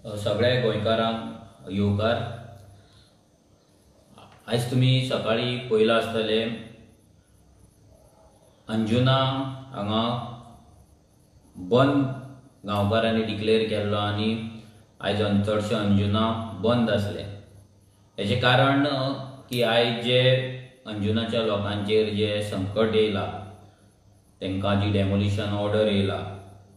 सगळ्या गोंयकारांक येवकार। आयज तुमी सकाळी पळयलां आसतलें अंजुना हांगा बंद गांवकारांनी डिक्लेअर केल्लो आनी आयज चडशें अंजुना बंद आसलें। हेचें कारण की आयज जे अंजुनाच्या लोकांचेर जे संकट येयलां, तांकां जी डेमोलिशन ऑर्डर येयला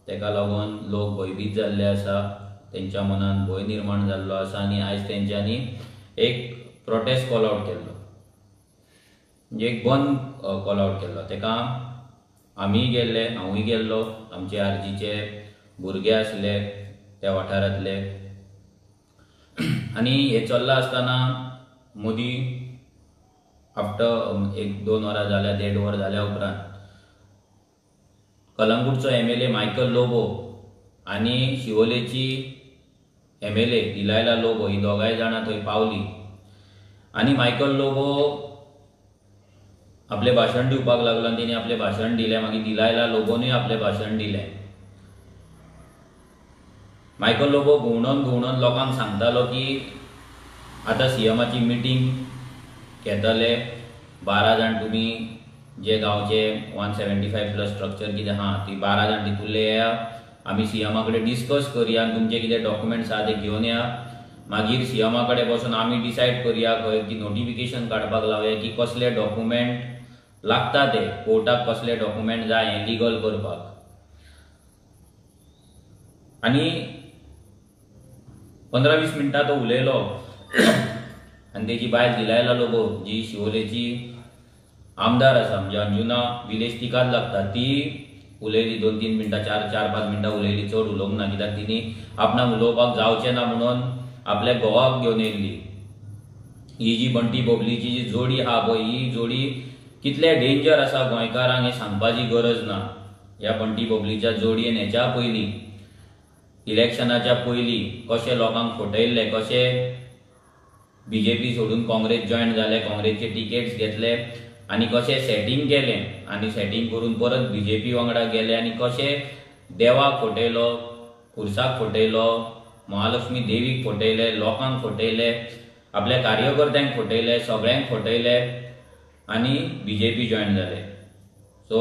तेका लागून लोक भंयभीत जाल्ले आसा, तेंच्या मनान भंय निर्माण जाल्लो आसा आनी आयज तेंच्यांनी एक प्रोटेस्ट कॉल आवट केल्लो, म्हणजे एक बंद कॉल आवट केल्लो। तेका आमीय गेल्ले, हांवूय गेल्लो, आमचे आरजीचे भुरगे आसले त्या वाठारांतले। आनी हें चल्लां आसतना मदीं आफ्टर एक दोन वरां जाल्या, देड वर जाल्या उपरांत कलंगूटचो एमएलए मायकल लोबो आनी शिवोलेची एमएलए डिलायला लोबो ही दोगांय जाणां थंय पावली आनी मायकल लोबो आपलें भाशण दिवपाक लागलो आनी तेणी आपलें भाशण दिलें। मागीर डिलायला लोबोनूय आपलें भाशण दिलें। मायकल लोबो घुंवडोन घुंवडोन लोकांक सांगतालो की आतां सीएमाची मिटींग घेतले, 12 जाण तुमी जे गांवचे 175 प्लस स्ट्रक्चर कितें आहा ती 12 जाण तितूंतले येया, आमी सीएमा कडेन डिस्कस करया आनी तुमचे कितें डॉक्युमेंट्स आहा ते घेवन या, मागीर सीएमा कडेन बसून आमी डिसायड करया खंय की नोटिफिकेशन काडपाक लावया की कसले डॉक्युमेंट लागता ते कोर्टाक, कसले डॉक्युमेंट जाय हें लिगल करपाक। आनी 15-20 मिनटां तो उलयलो आनी तेजी बायल डिलायला लोबो जी शिवोलेची आमदार आसा, म्हणजे अंजुना विलेज तिकाच लागता, ती उलयली 2-3 मिनटां, 4-5 मिनटां उलयली, चड उलोवंक ना, कित्याक तिणी आपणाक उलोवपाक जावचें ना म्हणून आपल्या घोवाक घेवन येयल्ली। ही जी बंटी बबलीची जी जोडी आहा पळय, ही जोडी कितले डेंजर आसा गोंयकारांक हें सांगपाची गरज ना। ह्या बंटी बबलीच्या जोडयेन हेच्या पयलीं इलेक्शनाच्या पयलीं कशें लोकांक फटयल्लें, कशें बीजेपी सोडून काँग्रेस जॉयन जाले, काँग्रेसचे टिकेट्स घेतले आनी कशें सेटींग केलें आनी सेटींग करून परत बीजेपी वांगडा गेले आनी कशें देवाक फटयलो, खुर्साक फटयलो, महालक्ष्मी देवीक फटयले, लोकांक फटयले, आपल्या कार्यकर्त्यांक फटयले, सगळ्यांक फटयले आनी बीजेपी जॉयन जाले। सो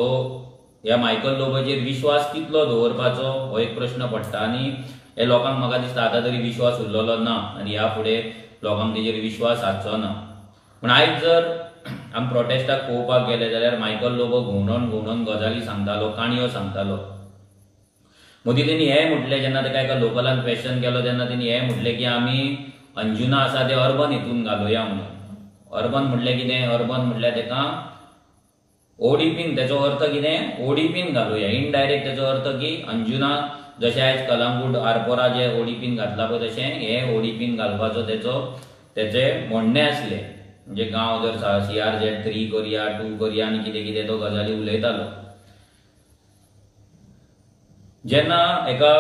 ह्या मायकल लोबोचेर विश्वास कितलो दवरपाचो हो एक प्रश्न पडटा आनी हे लोकांक म्हाका दिसता आतां तरी विश्वास उरलेलो ना आनी ह्या फुडें लोकांक तेजेर विश्वास आसचो ना। पूण आयज जर आमी प्रोटेस्टाक पळोवपाक गेले जाल्यार मायकल लोबो घुंवडोन घुंवडोन गजाली सांगतालो, काणयो सांगतालो। मदीं तेणी हें म्हटलें, जेन्ना तेका एका लोकलान क्वेश्चन केलो तेन्ना तेणी हें म्हटलें की आमी अंजुना आसा ते अर्बन हितून घालुया म्हणून। अर्बन म्हटलें कितें? अर्बन म्हटल्यार तेका ओडीपीन, तेचो अर्थ कितें, ओडीपीन घालुया, इनडायरेक्ट तेचो अर्थ की अंजुना जशें आयज कलंगूट आरपोरा जे ओडीपीन घातला पळय तशें हे ओडीपीन घालपाचो तेचें म्हणणें आसलें। म्हणजे गांव जर CRZ 3 करया, 2 करया आनी कितें कितें तो गजाली उलयतालो। जेन्ना एका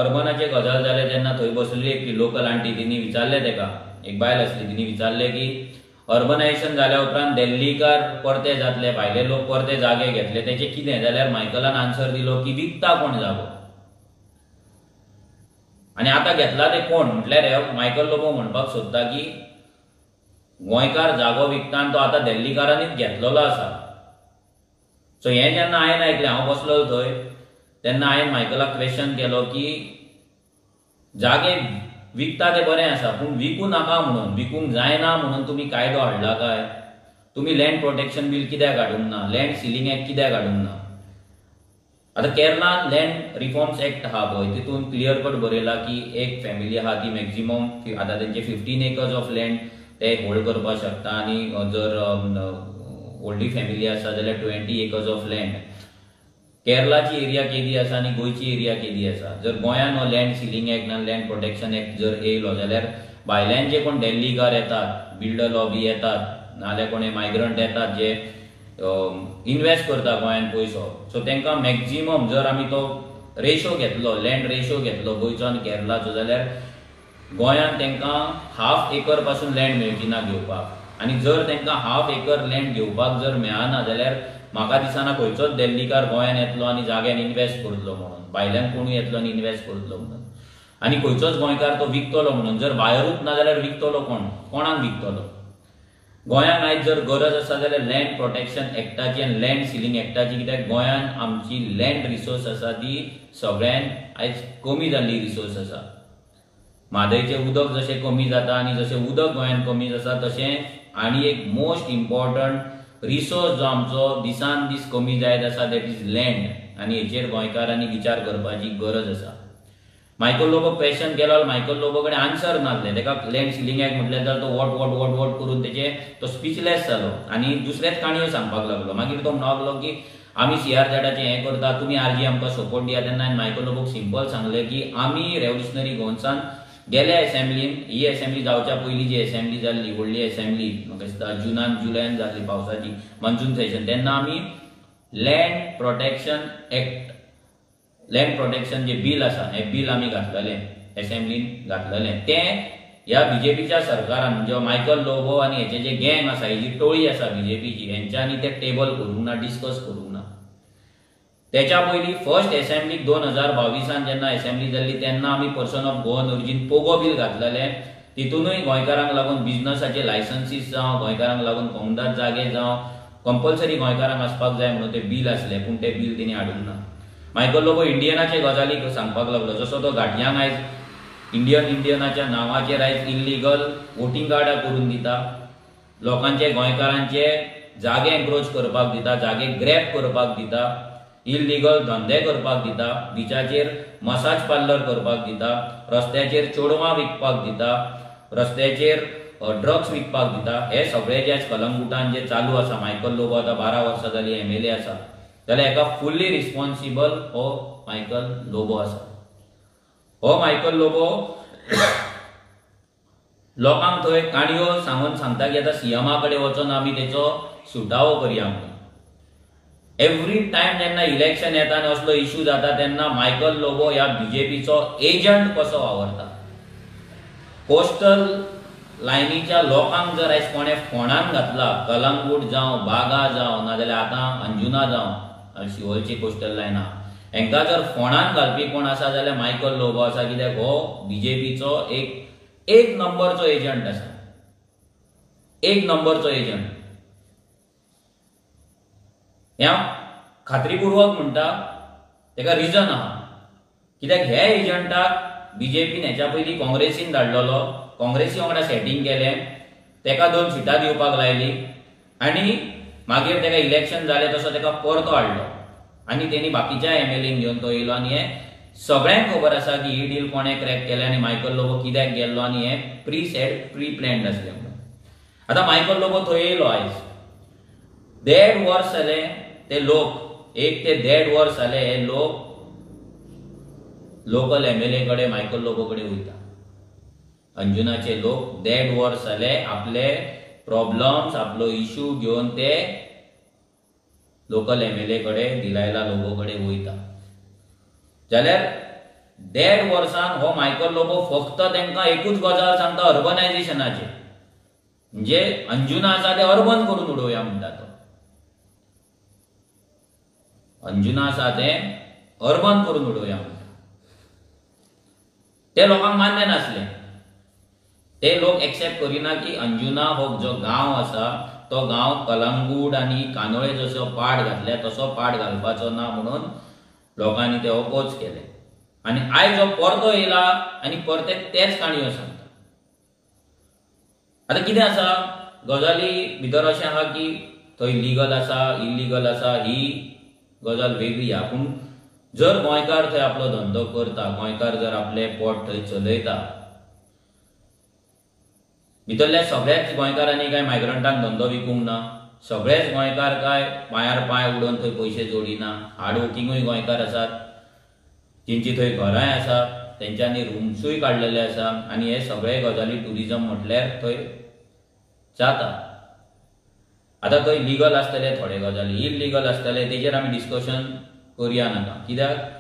अर्बनाचे गजाल जाले तेन्ना थंय बसलेली एक लोकल आंटी, तिणी विचारलें तेका, एक बायल आसली, तिणी विचारलें की अर्बनायजेशन जाल्या उपरांत दिल्लीकार परते जातले, भायले लोक परते जागे घेतले, तेचें कितें? जाल्यार मायकलान आन्सर दिलो की विकता कोण जागो आनी आतां घेतला ते कोण? म्हटल्यार मायकल लोबो म्हणपाक सोदता की गोंयकार जागो विकता आनी तो आतां दिल्लीकारांनीच घेतलेलो आसा। सो हें जेन्ना हांवें आयकलें, हांव बसलो थंय तेन्ना हांवें मायकलाक क्वेश्चन केलो की जागे विकता ते बरें आसा पूण विकूं नाका म्हणून, विकूंक जायना म्हणून तुमी कायदो हाडला काय? तुमी लँड प्रोटेक्शन बील कित्याक हाडूंक ना? लँड सिलींग एक्ट कित्याक हाडूंक ना? आतां केरलान लँड रिफॉर्म्स एक्ट आहा पळय, तितून क्लियर कट बरयला की एक फॅमिली आहा ती मॅक्झिमम आतां तेंचे 15 एकर्स ऑफ लँड ते होल्ड करपाक शकता आनी जर व्हडली फॅमिली आसा जाल्यार 20 एकर्स ऑफ लँड। केरलाची एरिया केदी आसा आनी गोंयची एरिया केदी आसा? जर गोंयान हो लँड सिलींग एक्ट ना लँड प्रोटेक्शन एक्ट जर येयलो जाल्यार भायल्यान जे कोण दिल्लीकार येतात, बिल्डर लॉबी येतात, नाजाल्यार कोण मायग्रंट येतात जे इनवेस्ट करता गोंयान पयसो, सो तांकां मॅक्झिमम जर आमी तो रेशो घेतलो, लँड रेशो घेतलो गोंयचो आनी केरलाचो, जाल्यार गोंयान तांकां हाफ एकर पासून लँड मेळची ना घेवपाक। आनी जर तांकां हाफ एकर लँड घेवपाक जर मेळना जाल्यार म्हाका दिसना खंयचोच दिल्लीकार गोंयान येतलो आनी जाग्यान इनवेस्ट करतलो म्हणून, भायल्यान कोणूय येतलो आनी इनवेस्ट करतलो म्हणून। आनी खंयचोच गोंयकार तो विकतलो म्हणून जर बायरूच ना जाल्यार विकतलो कोण, कोणाक विकतलो? गोंयांत आयज जर गरज आसा जाल्यार लँड प्रोटेक्शन एक्टाची आनी लँड सिलिंग एक्टाची, कित्याक गोंयांत आमची लँड रिसोर्स आसा ती सगळ्यांत आयज कमी जाल्ली रिसोर्स आसा. म्हादयचें उदक जशें कमी जाता आनी जशें उदक गोंयांत कमी जाता तशें आनी एक मोस्ट इम्पॉर्टंट रिसोर्स जो आमचो दिसान दीस कमी जायत आसा that is land, आनी हेचेर गोंयकारांनी विचार करपाची गरज आसा. मायकल लोबो क्वेश्चन केलो, मायकल लोबो कडेन आन्सर नासलें. ताका लँड सिलिंग एक्ट म्हटलें जाल्यार तो what what what what करून तेचे तो स्पिचलेस जालो आनी दुसरेच काणयो सांगपाक लागलो. मागीर तो म्हणपाक लागलो की आमी सीआरझेडाचें हें करता, तुमी आरजी आमकां सपोर्ट दिया. तेन्ना हांवें मायकल लोबोक सिंपल सांगलें की आमी रेव्होल्युशनरी गोवन्सान गेल्या एसेंब्लीन, ही एसेंब्ली जावच्या पयलीं जी एसेंब्ली जाल्ली व्हडली एसेंब्ली म्हाका दिसता जुनान जुलयान जाल्ली पावसाची मॉन्सून सेशन, तेन्ना आमी land protection act, land protection जे बील आसा हें बील आमी घातलेलें एसेंब्लीन घातलेलें. तें ह्या बीजेपीच्या सरकारान म्हणजे मायकल लोबो आनी हेचे जे गँग आसा, ही जी टोळी आसा बीजेपीची, हेंच्यांनी तें टेबल करूंक ना, डिस्कस करूंक ना. तेच्या पयलीं फर्स्ट एसेंब्लीक 2022 जेन्ना एसेंब्ली जाल्ली तेन्ना आमी person of Goan origin POGO bill घातलेलें. तितूनय गोंयकारांक लागून बिजनसाचे लायसन्सीस जावं, गोंयकारांक लागून कोमुनिदाद जागे जावं, कंपल्सरी गोंयकारांक आसपाक जाय म्हणून तें बील आसलें, पूण तें बील तेणी हाडूंक ना. मायकल लोबो इंडियनाचे गजाली सांगपाक लागलो, जसो तो घाटयांक आयज इंडियन इंडियनाच्या नांवाचेर आयज इल्लिगल वोटींग कार्डां करून दिता, लोकांचे गोंयकारांचे जागे एन्क्रोच करपाक दिता, जागे ग्रॅप करपाक दिता, इल्लिगल धंदे करपाक दिता, बिचाचेर मसाज पार्लर करपाक दिता, रस्त्याचेर चेडवां विकपाक दिता, रस्त्याचेर ड्रग्स विकपाक दिता. हे सगळे जे आयज कलंगुटान जे चालू आसा, मायकल लोबो आतां 12 वर्सां जाली एमएलए आसा, जाल्यार हेका फुल्ली रिस्पॉन्सिबल हो मायकल लोबो आसा. हो मायकल लोबो लोकांक थंय काणयो सांगून सांगता की आतां सीएमा कडेन वचोन आमी तेचो सुटावो करया म्हणून. एवरी टायम जेन्ना इलेक्शन येता आनी असलो इशू जाता तेन्ना मायकल लोबो ह्या बीजेपीचो एजंट कसो वावरता. कोस्टल लायनीच्या लोकांक जर आयज कोणें फोंडान घातला, कलंगूट जावं, बागा जावं, नाजाल्यार आतां अंजुना जावं, शिवोलची कोस्टल लायना, हेंकां जर फोंडान घालपी कोण आसा जाल्यार मायकल लोबो आसा, कित्याक हो बीजेपीचो एक नंबरचो एजंट आसा, एक नंबरचो एजंट. हें हांव खात्रीपूर्वक म्हणटा, तेका रिजन आहा, कित्याक ह्या एजंटाक बीजेपीन हेच्या पयलीं काँग्रेसीन धाडलेलो, काँग्रेसी वांगडा सेटींग केलें, तेका 2 सिटां दिवपाक लायली आनी मागीर तेका इलेक्शन जालें तसो तेका परतो हाडलो आनी तेणी बाकीच्या एमएलएंक घेवन तो येयलो. आनी हें सगळ्यांक खबर आसा की ही डील कोणें क्रॅक केल्या आनी मायकल लोबो कित्याक गेल्लो आनी हें प्री सेट प्री प्लॅन्ड आसलें म्हणून. आतां मायकल लोबो थंय येयलो, आयज 1.5 वर्स जालें ते लोक, 1 ते 1.5 वर्स जाले हे लोक लोकल एमएलए कडेन मायकल लोबो कडेन वयता. अंजुनाचे लोक 1.5 वर्स जाले आपले प्रॉब्लम्स, आपलो इशू घेवन ते लोकल एमएलए कडेन, दिलायला लोबो कडेन वयता. जाल्यार 1.5 वर्सान हो मायकल लोबो फक्त तांकां एकूच गजाल सांगता, अर्बनायझेशनाचे, म्हणजे अंजुना आसा ते अर्बन करून उडोवया म्हणटा तो, अंजुना आसा ते अर्बन करून उडोवया म्हणटा. ते लोकांक मान्य नासलें, ते लोक एक्सेप्ट करिना की अंजुना हो जो गांव आसा तो गांव कलंगूट आनी कांदोळे जसो पाड घातल्या तसो पाड घालपाचो ना म्हणून लोकांनी ते अपोज केले. आनी आयज हो परतो येयला आनी परते तेच काणयो सांगता. आतां कितें आसा, गजाली भितर अशें आहा की थंय लिगल आसा, इल्लिगल आसा, ही गजाल वेगळी आहा, पूण जर गोंयकार थंय आपलो धंदो करता, गोंयकार जर आपलें पोट थंय चलयता, भितरल्या सगळ्याच गोंयकारांनी काय मायग्रंटांक धंदो विकूंक ना, सगळेच गोंयकार काय पांयार पांय उडोवन थंय पयशे जोडिना, हार्ड वर्किंगूय गोंयकार आसात, जेंची थंय घरांय आसात, तेंच्यांनी रुम्सूय काडलेले आसा, आनी हे सगळे गजाली ट्युरिजम म्हटल्यार थंय जाता. आतां थंय लिगल आसतले थोडे गजाली, इल्लिगल आसतले, तेजेर आमी डिस्कशन करया नाका, कित्याक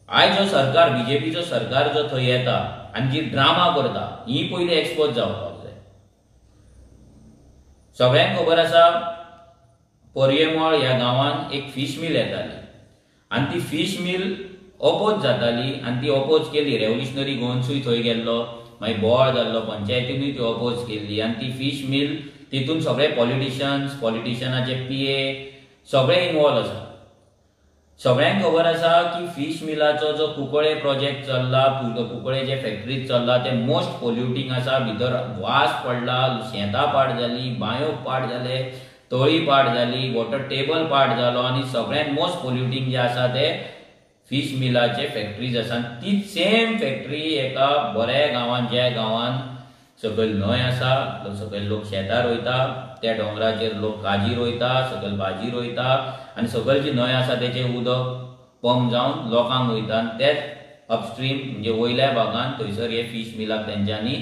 आयज जो सरकार, बीजेपीचो सरकार जो थंय येता आनी जी ड्रामा करता ही पयलीं एक्सपोज जावपाक जाय. सगळ्यांक खबर आसा पर्येमळ ह्या गांवांत एक फीश मील येताली आनी ती फीश मील ओपोज जाताली आनी ती ओपोज केली. रेव्होल्युशनरी गोवन्सूय थंय गेल्लो, मागीर बोवाळ जाल्लो, पंचायतीनूय ती ओपोज केल्ली आनी ती फीश मिल तितून सगळे पॉलिटिशन्स, पॉलिटिशनाचे पीए सगळे इनवॉल्व आसा. सगळ्यांक खबर आसा की फीश मिलाचो जो कुंकळे प्रोजेक्ट चल्ला, कुंकळे जे फॅक्टरीत चल्ला ते मोस्ट पोल्युटींग आसा. भितर वास पडला, शेतां पाड जाली, बांयो पाड जाले, तळी पाड जाली, वॉटर टेबल पाड जालो आनी सगळ्यांत मोस्ट पोल्युटींग जे आसा ते फीश मिलाचे फॅक्टरीज आसा. तीच सेम फॅक्टरी एका बऱ्या गांवान, ज्या गांवान सकयल न्हंय आसा, सकयल लोक शेतां रोयता, त्या दोंगराचेर लोक काजी रोयता, सकयल भाजी रोयता आनी सकयल जी न्हंय आसा तेचें उदक पंप जावन लोकांक वयता आनी तेच अपस्ट्रीम म्हणजे वयल्या भागान थंयसर हे फीश मिलाक तेंच्यांनी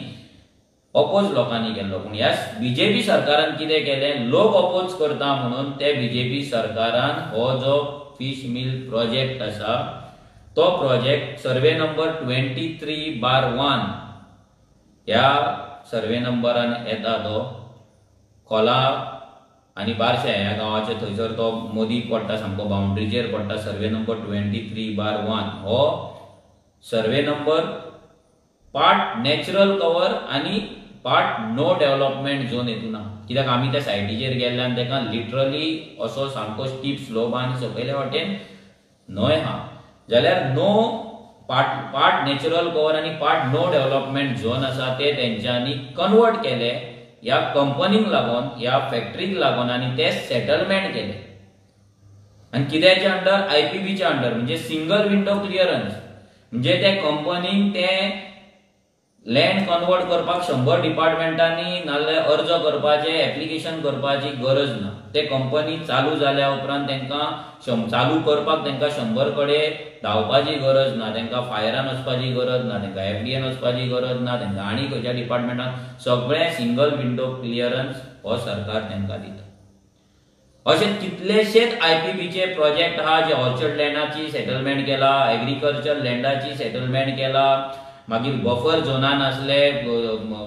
ओपोज लोकांनी केल्लो. पूण ह्या बीजेपी सरकारान कितें केलें, लोक ओपोज करता म्हणून ते बीजेपी सरकारान हो जो फीश मिल प्रोजेक्ट आसा तो प्रोजेक्ट सर्वे नंबर 23/1 ह्या सर्वे नंबरान येता. तो खोला आनी बारशे ह्या गांवाचे थंयसर तो मदीं पडटा, सामको बाउंड्रीचेर पडटा. सर्वे नंबर 23/1 हो survey number part natural cover आनी पार्ट नो डेव्हलपमेंट झोन हेतून आहा. कित्याक आमी त्या सायटीचेर गेल्ल्यान ताका लिटरली असो सामको स्टीप स्लोप आनी सकयल्या वाटेन न्हंय आहा, जाल्यार नो पार्ट नॅचरल कवर आनी पार्ट नो डेव्हलपमेंट झोन आसा ते तेंच्यांनी कन्वर्ट केले ह्या कंपनीक लागून, ह्या फॅक्टरीक लागून आनी ते सेटलमेंट केले. आनी कित्याच्या अंडर, आयपीबीच्या अंडर, म्हणजे सिंगल विंडो क्लियरन्स. म्हणजे त्या कंपनीक ते लँड कन्वर्ट करपाक 100 डिपार्टमेंटांनी नाजाल्यार अर्ज करपाचे, एप्लिकेशन करपाची गरज ना. ते कंपनी चालू जाल्या उपरांत तांकां चालू करपाक तांकां 100 कडेन धांवपाची गरज ना, तांकां फायरान वचपाची गरज ना, तांकां एफडीएन वचपाची गरज ना, तांकां आनी खंयच्या डिपार्टमेंटान, सगळें सिंगल विंडो क्लियरन्स हो सरकार तांकां दिता. अशे कितलेशेच आयपीबीचे प्रोजेक्ट आहा जे ऑर्चर्ड लँडाची सेटलमेंट केला, एग्रीकल्चर लँडाची सेटलमेंट केला, मागीर बफर झोनान आसले,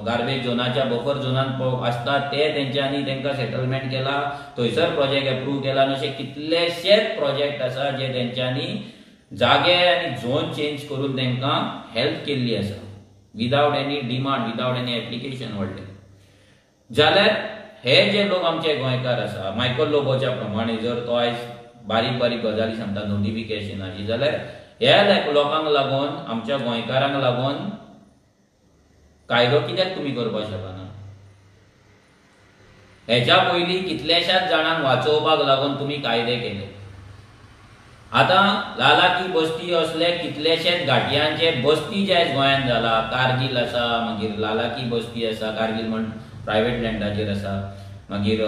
गार्बेज झोनाच्या बफर झोनान आसता ते तेंच्यांनी तांकां सेटलमेंट केला, थंयसर प्रोजेक्ट एप्रूव केला. अशे कितलेशेच प्रोजेक्ट आसा जे तेंच्यांनी जागे आनी झोन चेंज करून तांकां हेल्प केल्ली आसा without any demand, without any application व्हडलें. जाल्यार हे जे लोक आमचे गोंयकार आसा, मायकल लोबोच्या प्रमाणे जर तो आयज बारीक बारीक गजाली सांगता नोटिफिकेशनाची, जाल्यार ह्या लोकांक लागून, आमच्या गोंयकारांक लागून कायदो कित्याक तुमी करपाक शकना? हेच्या पयलीं कितल्याशाच जाणांक वाचोवपाक लागून तुमी कायदे केले. आतां लाला की बस्ती असले कितलेशेच घाटयांचे बस्ती जे आयज गोंयांत जाला, कारगील आसा, मागीर लाला की बस्ती आसा, कारगील म्हण प्रायवेट लँडाचेर आसा, मागीर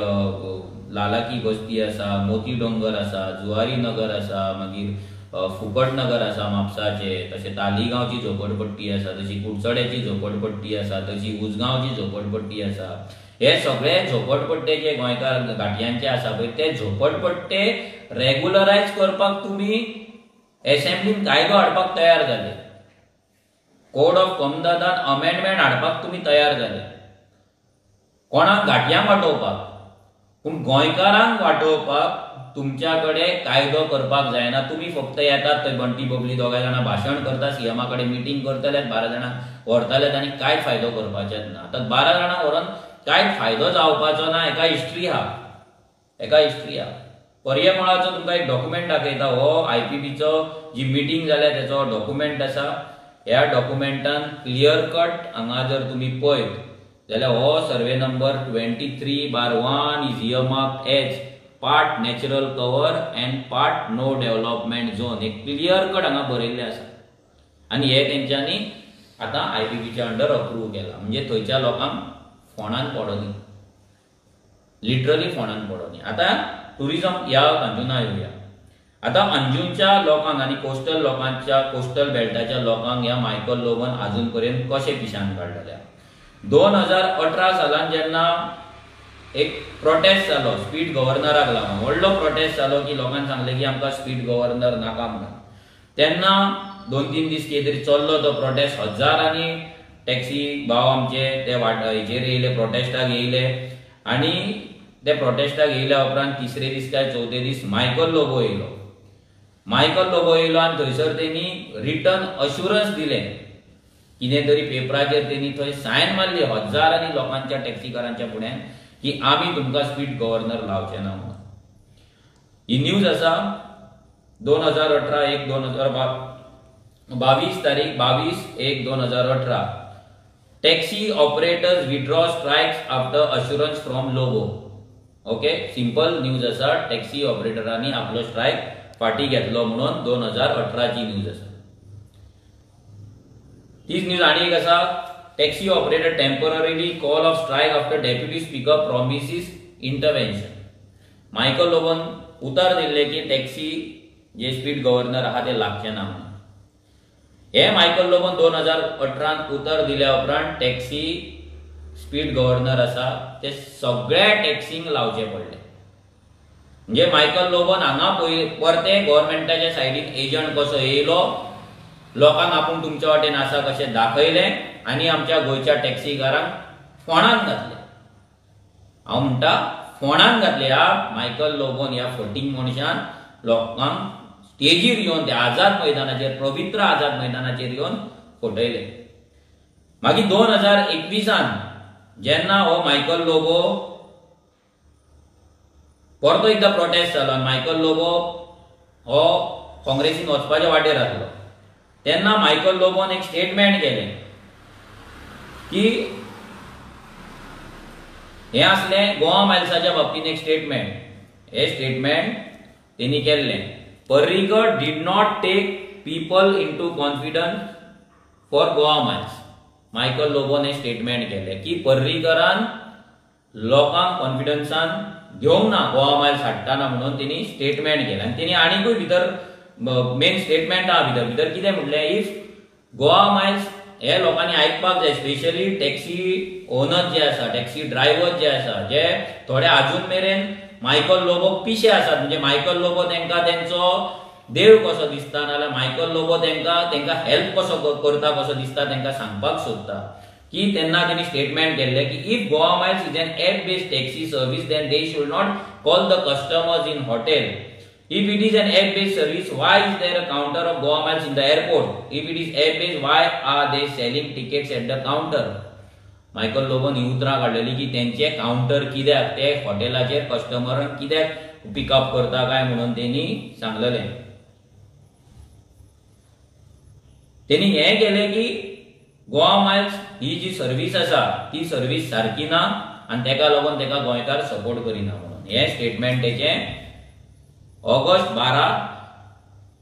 लाला की बस्ती आसा, मोती डोंगर आसा, जुवारी नगर आसा, मागीर फुकट नगर आसा म्हापसाचे, तशें तालिगांवची झोपडपट्टी आसा, तशी कुडचड्याची झोपडपट्टी आसा, तशी उजगांवची झोपडपट्टी आसा. हे सगळे झोपडपट्टे जे गोंयकार घाटयांचे आसा पळय ते झोपडपट्टे रेगुलरायज करपाक तुमी एसेंब्लीन कायदो हाडपाक तयार जाले, कोड ऑफ कोमदादान अमेंडमेंट हाडपाक तुमी तयार जाले, कोणाक घाटयांक वाटोवपाक, पूण गोंयकारांक वाटोवपाक तुमच्या कडेन कायदो करपाक जायना. तुमी फक्त येतात थंय बंटी बबली दोगां जाणां भाशण करता, सीएमा कडेन मिटींग करतले, 12 जाणांक व्हरतले आनी कांय फायदो करपाचेच ना. आतां 12 जाणांक व्हरोन कांय फायदो जावपाचो ना. एका हिस्ट्री आहा, एका हिस्ट्री आहा. पर्यमळाचो तुमकां एक डॉक्युमेंट दाखयता, हो आयपीबीचो जी मिटींग जाल्या तेचो डॉक्युमेंट आसा. ह्या डॉक्युमेंटान क्लियर कट हांगा जर तुमी पळयत जाल्यार हो survey number 23/1 is earmarked as part natural cover and part no development zone, एक क्लियर कट हांगा बरयल्लें आसा. आनी हे तेंच्यांनी आतां आयपीबीच्या अंडर अप्रूव केला. म्हणजे थंयच्या लोकांक फोंडान पडोनी, लिटरली फोंडान पडोनी. आतां टुरिजम ह्या अंजुना येवया. आतां अंजुनच्या लोकांक आनी कोस्टल लोकांच्या, कोस्टल बेल्टाच्या लोकांक ह्या मायकल लोबन आजून पर्यंत कशें पिशान काडलेल्या. 2018 सालान जेन्ना एक प्रोटेस्ट जालो स्पीड गव्हर्नराक लागून, व्हडलो प्रोटेस्ट जालो की लोकांनी सांगलें की आमकां स्पीड गव्हर्नर नाका म्हणून, तेन्ना 2-3 दीस कितें तरी चल्लो तो प्रोटेस्ट. हजारांनी टॅक्सी भाव आमचे ते वाट हेचेर येयले, प्रोटेस्टाक येयले आनी ते प्रोटेस्टाक येयल्या उपरांत तिसरे दीस काय चवथे दीस मायकल लोबो येयलो. मायकल लोबो येयलो आनी थंयसर तेणी रिटर्न अश्युरन्स दिलें, कितें तरी पेपराचेर तेणी थंय सायन मारली हजारांनी लोकांच्या टॅक्सीकारांच्या फुड्यान की आमी तुमकां स्पीड गव्हर्नर लावचे ना म्हणून. ही न्यूज आसा 2018 1 2022 तारीख 22/1/2018. Taxi operators withdraw strikes after assurance from Lobo. Okay, simple news आसा, टॅक्सी ऑपरेटरांनी आपलो स्ट्रायक फाटी घेतलो म्हणून 2018ची न्यूज आसा. तीच न्यूज आनी एक आसा, taxi operator temporarily call off strike after deputy speaker promises intervention. Michael लोबोन उतर दिल्लें की टॅक्सी जे स्पीड गव्हर्नर आहा ते लागचे ना म्हणून. हे मायकल लोबोन 2018 उतर दिल्या उपरांत टॅक्सी स्पीड गव्हर्नर आसा ते सगळ्या टॅक्सींक लावचे पडले. म्हणजे मायकल लोबोन हांगा परते गव्हर्मेंटाच्या सायडीन एजंट कसो येयलो, लोकांक आपूण तुमच्या वाटेन आसा कशें दाखयलें आनी आमच्या गोंयच्या टॅक्सीकारांक फोंडान घातले. हांव म्हणटा फोंडान घातले. ह्या मायकल लोबोन ह्या फटींग मनशान लोकांक स्टेजीर येवन ते आझाद मैदानाचेर, पवित्र आझाद मैदानाचेर येवन फटयले. मागीर 2021 जेन्ना हो मायकल लोबो परतो एकदां प्रोटेस्ट जालो आनी मायकल लोबो हो काँग्रेसीन वचपाच्या वाटेर आसलो, तेन्ना मायकल लोबोन एक स्टेटमेंट केलें की हें आसलें गोवा मायल्साच्या बाबतींत एक स्टेटमेंट. हें स्टेटमेंट तेणी केल्लें, Parrikar did not take people into confidence for Goa Miles. Michael लोबोन हें स्टेटमेंट केलें की पर्रीकरान लोकांक कॉन्फिडन्सान घेवंक ना गोवा मायल्स हाडटाना म्हणून तेणी स्टेटमेंट केलें. आनी तेणी आनीकूय भितर मेन स्टेटमेंट आहा भितर भितर कितें म्हणलें, if Goa miles हे लोकांनी आयकपाक जाय, स्पेशली टॅक्सी ओनर जे आसा, टॅक्सी ड्रायव्हर जे आसा, जे थोडे आजून मेरेन मायकल लोबो पिशे आसात, म्हणजे मायकल लोबो तांकां तेंचो देव कसो दिसता, नाजाल्यार मायकल लोबो तांकां तांकां हेल्प कसो करता कसो दिसता तांकां सांगपाक सोदता की तेन्ना तेणी स्टेटमेंट केल्लें की if Goa Miles is an app based taxi service then they should not call the customers in hotel. If it is an app-based service, why is there a counter of Goa Miles in the airport? If it is app-based, why are they selling tickets at the counter? Michael लोबोन ही उतरां काडलेली की तेंचे counter कित्याक, ते हॉटेलाचेर कस्टमरांक कित्याक pickup करता काय म्हणून तेणी सांगलेलें. तेणी हें केलें की गोवा मायल्स ही जी सर्वीस आसा ती सर्वीस सारकी ना आनी तेका लागून तेका गोंयकार सपोर्ट करिना म्हणून. हें स्टेटमेंट तेचें ऑगस्ट 12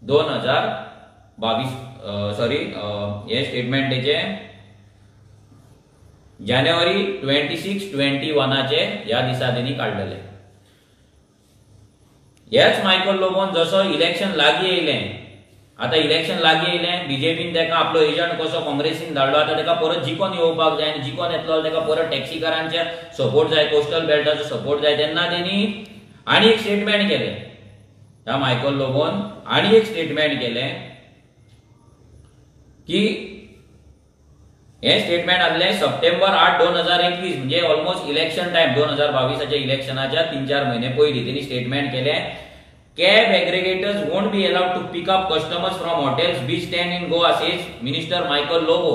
2022, सॉरी हे स्टेटमेंट तेचें जानेवारी 26, 21 ह्या दिसा तेणी काडलेले. हेच मायकल लोबोन जसो इलेक्शन लागीं येयलें, आतां इलेक्शन लागीं येयलें, बीजेपीन तेका आपलो एजंट कसो काँग्रेसीन धाडलो, आतां तेका परत जिखोन येवपाक जाय आनी जिखोन येतलो जाल्यार तेका परत टॅक्सीकारांचे सपोर्ट जाय, कोस्टल बेल्टाचो सपोर्ट जाय. तेन्ना तेणी आनी एक स्टेटमेंट केलें, ह्या मायकल लोबोन आनी एक स्टेटमेंट केलें की हें स्टेटमेंट आसलें सप्टेंबर 8, 2021, म्हणजे ऑलमोस्ट इलेक्शन टायम 2022 इलेक्शनाच्या 3-4 म्हयने पयलीं तेणी स्टेटमेंट केलें, cab aggregators won't be allowed to pick up customers from hotels, beach stand in Goa, says minister Michael Lobo.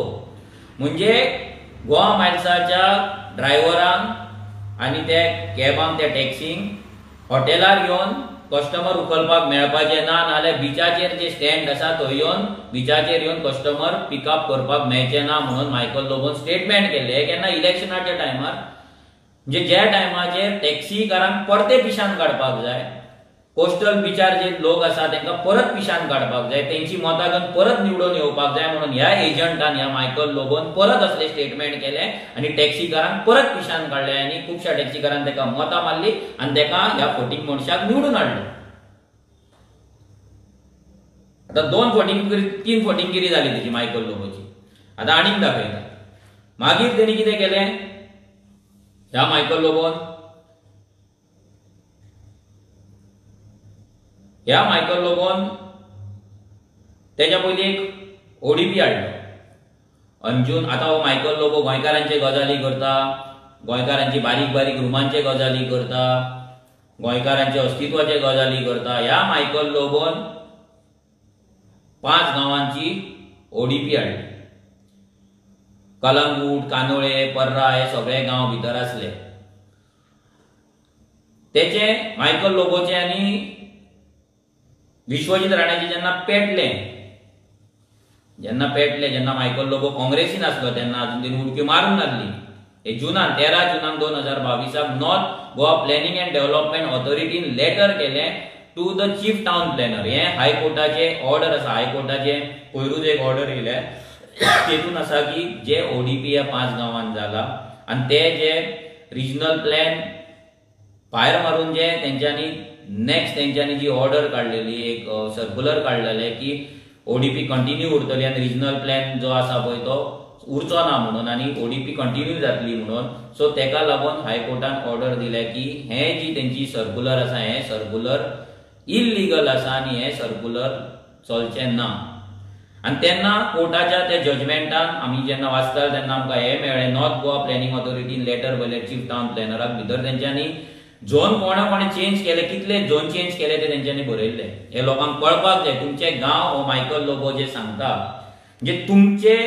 म्हणजे गोवा मायल्साच्या ड्रायव्हरांक आनी ते कॅबांक, त्या टॅक्सींक हॉटेलार येवन कस्टमर उखलपाक मेळपाचें ना, नाजाल्यार बिचाचेर जे स्टँड आसा थंय येवन बिचाचेर येवन कस्टमर पिकअप करपाक मेळचें ना म्हणून मायकल लोबोन स्टेटमेंट केल्लें. हें केन्ना इलेक्शनाच्या टायमार, म्हणजे ज्या टायमाचेर टॅक्सीकारांक परते पिशान काडपाक जाय, कोस्टल बिचार जे लोक आसा तांकां परत पिशान काडपाक जाय, तेंची मतां घेवन परत निवडून येवपाक जाय म्हणून ह्या एजंटान, ह्या मायकल लोबोन परत असले स्टेटमेंट केलें आनी टॅक्सीकारांक परत पिशान काडले आनी खुबश्या टॅक्सीकारान ताका मतां मारली आनी ताका ह्या फटींग मनशाक निवडून हाडलो. आतां 2 फटींग 3 फटींगिरी जाली तेजी मायकल लोबोची. आतां आनीक दाखयता. मागीर तेणी कितें केलें, ह्या मायकल लोबोन, ह्या मायकल लोबोन तेच्या पयलीं एक ओडीपी हाडलो. अंजून आतां हो मायकल लोबो गोंयकारांचे गजाली करता, गोंयकारांची बारीक बारीक रुमांचे गजाली करता, गोंयकारांचे अस्तित्वाचे गजाली करता. ह्या मायकल लोबोन 5 गांवांची ओडीपी हाडली. कलंगूट, कांदोळे, पर्रा हे सगळे गांव भितर आसले. तेचे मायकल लोबोचे आनी विश्वजीत राण्याचे जेन्ना पेटले, जेन्ना मायकल लोबो काँग्रेसीन आसलो तेन्ना अजून तेणी उडक्यो मारूंक नासली. हे जुनान 13 जुनाक 2022 North Goa Planning and Development ऑथॉरिटीन letter केलें to the chief town planner. हे हायकोर्टाचे ऑर्डर आसा, हायकोर्टाचे पयरूच एक ऑर्डर येयले, तेतून आसा की जे ओडीपी ह्या 5 गांवांत जाला आनी ते जे रिजनल प्लॅन भायर मारून जे तेंच्यांनी नेक्स्ट तेंच्यांनी जी ऑर्डर काडलेली, एक सर्कुलर काडलेले की ओडीपी कंटिन्यू उरतली आनी रिजनल प्लॅन जो आसा पळय तो उरचो ना म्हणून आनी ओडीपी कंटिन्यू जातली म्हणून. सो तेका लागून हायकोर्टान ऑर्डर दिल्या की हे जी तेंची सर्कुलर आसा हें सर्कुलर इलिगल आसा आनी हें सर्कुलर चलचें ना. आनी तेन्ना कोर्टाच्या त्या जजमेंटान आमी जेन्ना वाचताले तेन्ना आमकां हें मेळ्ळें, नॉर्थ गोवा प्लॅनिंग ऑथॉरिटीन लेटर बरयलें चीफ टावन प्लॅनराक, भितर तेंच्यांनी झोन कोणा कोणें चेंज केले, कितले झोन चेंज केले ते तेंच्यांनी बरयल्ले. हे लोकांक कळपाक जाय. तुमचे गांव हो मायकल लोबो जे सांगता म्हणजे तुमचे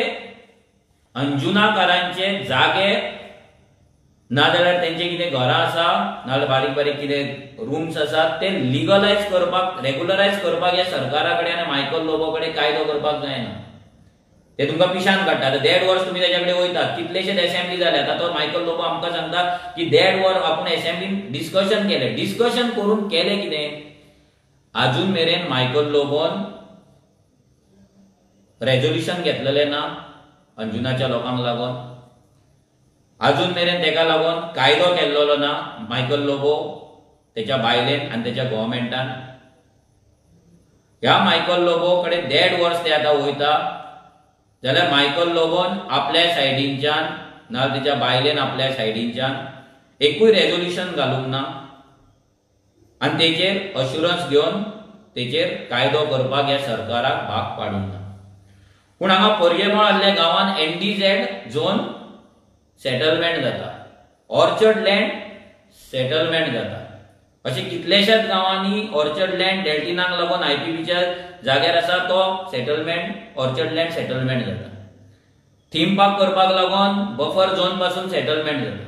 अंजुनाकारांचे जागे नाजाल्यार तेंचे कितें घरां आसा, नाजाल्यार बारीक बारीक कितें रुम्स आसात ते लिगलायज करपाक, रेगुलरायज करपाक ह्या सरकारा कडेन आनी मायकल लोबो कडेन कायदो करपाक जायना. ते तुमकां पिशान काडटा. आतां 1.5 वर्स तुमी तेज्या कडेन वयतात, कितलेशेच एसेंब्ली जाले. आतां तो मायकल लोबो आमकां सांगता की 1.5 वर आपूण एसेंब्लीन डिस्कशन केलें. डिस्कशन करून केलें कितें? आजून मेरेन मायकल लोबोन रेजोल्युशन घेतलेलें ना अंजुनाच्या लोकांक लागून, आजून मेरेन तेका लागून कायदो केल्लो ना मायकल लोबो, तेच्या बायलेन आनी तेच्या गव्हर्मेंटान. ह्या मायकल लोबो कडेन 1.5 वर्स ते आतां वयता जाल्यार मायकल लोबोन आपल्या सायडीनच्यान ना तेच्या बायलेन आपल्या सायडीनच्यान एकूय रेजोल्युशन घालूंक ना आनी तेचेर अश्युरन्स घेवन तेचेर कायदो करपाक ह्या सरकाराक भाग पाडूंक ना. पूण हांगा पर्येमळ आसल्या गांवांत एनडीझेड झोन सेटलमेंट जाता, ऑर्चर्ड लँड सेटलमेंट जाता. अशें कितलेशाच गांवांनी ऑर्चर्ड लँड डेल्टिनाक लागून आयपीबीच्या जाग्यार आसा तो सेटलमेंट, ऑर्चर्ड लँड सेटलमेंट जाता. थीम पार्क करपाक लागून बफर झोन पासून सेटलमेंट जाता.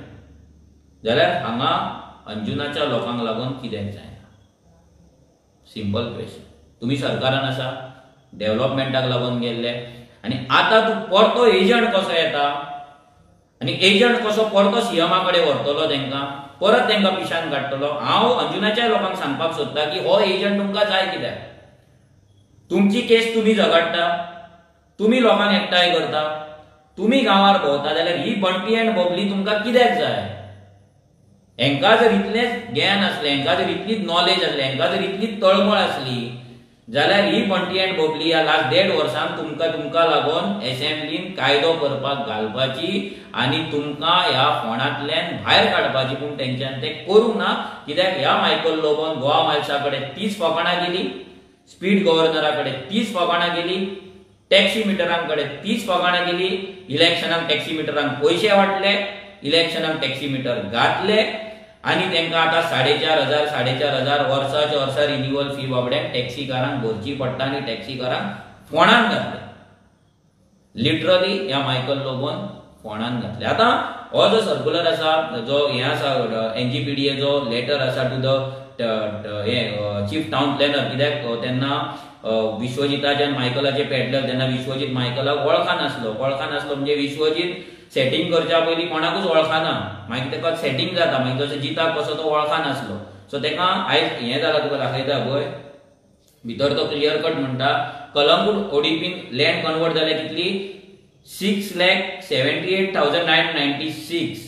जाल्यार हांगा अंजुनाच्या लोकांक लागून कित्याक जायना? Simple question. तुमी सरकारान आसा, डेव्हलपमेंटाक लागून गेल्ले आनी आतां तूं परतो एजंट कसो येता आनी एजंट कसो परतो सीएमा कडेन व्हरतलो तेंकां, परत तेंकां पिशान काडटलो. हांव अंजुनाच्या लोकांक सांगपाक सोदता की हो एजंट तुमकां जाय कित्याक? तुमची केस तुमी झगडटा, तुमी लोकांक एकठांय करता, तुमी गांवार भोंवता, जाल्यार ही बंटी अँड बबली तुमकां कित्याक जाय? हेंकां जर इतलेंच ज्ञान आसलें, हेंकां जर इतलीच नॉलेज आसलें, हेंकां जर इतलीच तळमळ आसली जाल्यार ही बंटी अँड बबली ह्या लास्ट 1.5 वर्सांक तुमकां लागून एसेंब्लीन कायदो करपाक घालपाची आनी तुमकां ह्या फोंडांतल्यान भायर काडपाची. पूण तेंच्यान तें करूंक ना. कित्याक ह्या मायकल लोबोन गोवा मायल्सा कडेन 30 फकाणां गेली, स्पीड गव्हर्नरा कडेन 30 फकाणां गेली, टॅक्सी मिटरां कडेन 30 फकाणां गेली, इलेक्शनाक टॅक्सी मिटरांक पयशे वांटले, इलेक्शनाक टॅक्सी मिटर घातले आनी तेंकां आतां 4,500 4,500 वर्साच्या वर्सा रिन्युअल फी बाबड्यांक टॅक्सीकारांक भरची पडटा आनी टॅक्सीकारांक फोंडान घातले. लिटरली ह्या मायकल लोबोन फोंडान घातले. आतां हो जो सर्कुलर आसा, जो हें आसा एनजीपीडीए जो लेटर आसा टू the हे चीफ टावन प्लॅनर, कित्याक तेन्ना विश्वजिताचे आनी मायकलाचे पेटले तेन्ना विश्वजीत मायकलाक वळखनासलो. वळखनासलो म्हणजे विश्वजीत सेटिंग करच्या पयलीं कोणाकूच वळखना, मागीर तेका सेटिंग जाता, मागीर जसो जिताक कसो तो वळखनासलो. सो तेका आयज हें जालां, तुका दाखयता पळय भितर तो क्लियर कट म्हणटा कलंगूट ओडीपीन लँड कन्वर्ट जाल्या कितली 6,78,996,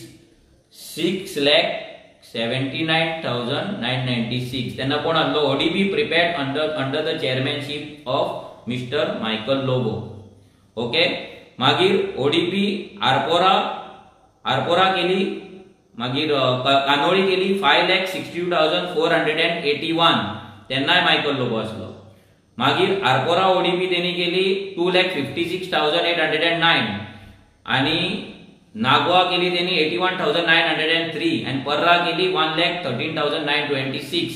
6,79,996. तेन्ना कोण आसलो? ODP prepared under the chairmanship of mister Michael Lobo. Okay, मागीर ओडीपी आरपोरा, आरपोरा केली, मागीर कानोळी केली 5,62,481, तेन्नाय मायकल लोबो आसलो. मागीर आरपोरा ओडीपी तेणी केली 2,56,809 आनी नागवा केली तेणी 81,903 आनी पर्रा केली 1,13,926.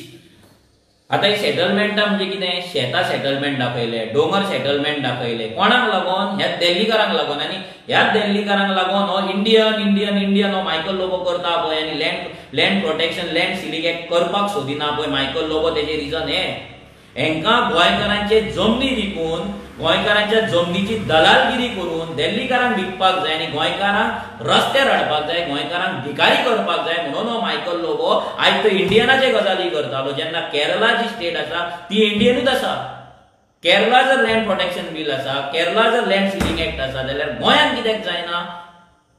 आतां ही सेटलमेंटा म्हणजे कितें, शेतां सेटलमेंट दाखयले, दोंगर सेटलमेंट दाखयले, कोणाक लागून, ह्या दिल्लीकारांक लागून. आनी ह्या दिल्लीकारांक लागून हो इंडियन इंडियन इंडियन हो मायकल लोबो करता पळय आनी land protection land ceiling act करपाक सोदिना पळय मायकल लोबो, तेजें रिजन हें. हेंकां गोंयकारांचे जमनी विकून गोंयकारांच्या जमनीची दलालगिरी करून दिल्लीकारांक विकपाक जाय आनी गोंयकारांक रस्त्यार हाडपाक जाय, गोंयकारांक भिकारी करपाक जाय म्हणून हो मायकल लोबो आयज तो इंडियनाचे गजाली करतालो. जेन्ना केरला जी स्टेट आसा ती इंडियनूच आसा, केरला जर लँड प्रोटेक्शन बील आसा, केरला जर लँड सिलिंग एक्ट आसा जाल्यार गोंयांत कित्याक जायना?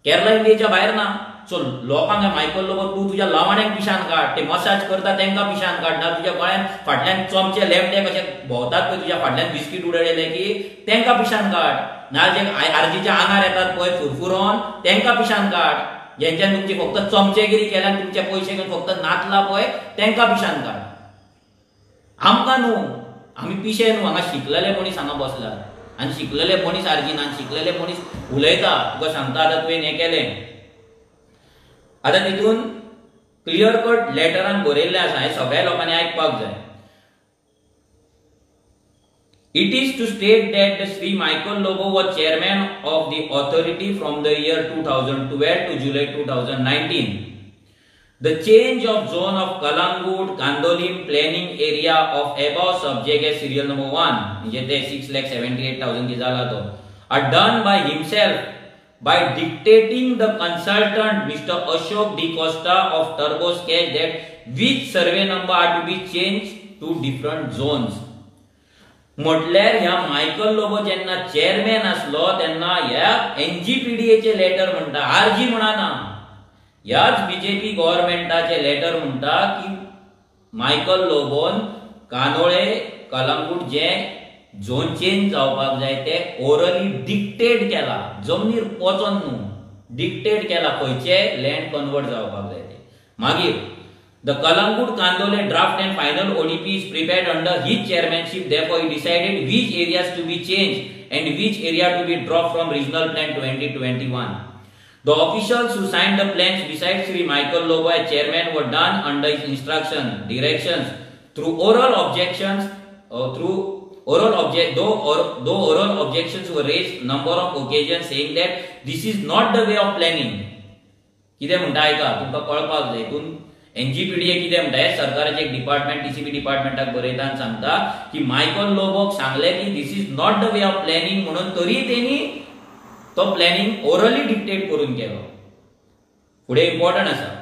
केरला इंडियेच्या भायर ना. सो लोकांक मायकल लोबो तूं तुज्या लवाण्यांक पिशान काड, ते मसाज करता तेंकां पिशान काड, ना तुज्या गोळ्यान फाटल्यान चमचे लेमटे कशे भोंवतात पळय तुज्या फाटल्यान बिस्कीट उडयले की तेंकां पिशान काड, ना जे आरजीच्या आंगार येतात पळय फुरफुरोन तेंकां पिशान काड, जेंच्यान तुमची फक्त चमचेगिरी केल्यान तुमचे पयशे घेवन फक्त नाचला पळय तेंकां पिशान काड. आमकां न्हू, आमी पिशे न्हू, हांगा शिकलेले मनीस हांगा बसल्यात आनी शिकलेले मनीस आरजी ना, शिकलेले मनीस उलयता. तुका सांगता आतां तुवें हें केलें. आतां तितून क्लियर कट लेटरान बरयल्लें आसा, हें सगळ्या लोकांनी आयकपाक जाय. It is to state that Shri Michael Lobo was chairman of the authority from the year 2012 to July 2019. The change of zone of Calangute Candolim planning area of above subject as serial number 1, म्हणजे ते 6,78,000 जाला तो, are done by himself by dictating the consultant Mr. Ashok D. Costa of Turbo Sketch that which survey number are to be changed to different zones. म्हटल्यार ह्या Michael Lobo जेन्ना chairman आसलो तेन्ना ह्या एनजीपीडीएचे लेटर म्हणटा, आरजी म्हणना, ह्याच बीजेपी गव्हर्मेंटाचे लेटर म्हणटा की मायकल लोबोन कांदोळे कलंगूट जे झोन चेंज जावपाक जाय ते ओरली डिक्टेट केला, जमनीर वचोन न्हू, डिक्टेट केला खंयचे लँड कन्वर्ट जावपाक जाय ते. मागीर the Calangute Candolim draft and final ODP is prepared under his chairmanship, therefore he decided which areas to be change and which area to be drop from regional plan 2021. The officials who signed the plans besides Shri Michael Lobo as chairman were done under his instruction, directions, through oral objections, though oral objections were raised number of occasions saying that this is not the way of planning. कितें म्हणटा आयका, तुमकां कळपाक जाय. हितून NGPDA कितें म्हणटा, सरकाराचें एक डिपार्टमेंट टीसीबी डिपार्टमेंटाक बरयता आनी सांगता की मायकल लोबोक सांगलें की this is not the way of planning म्हणून तरी तेणी तो प्लॅनिंग ओरली डिक्टेट करून केलो. फुडें इम्पॉर्टंट आसा,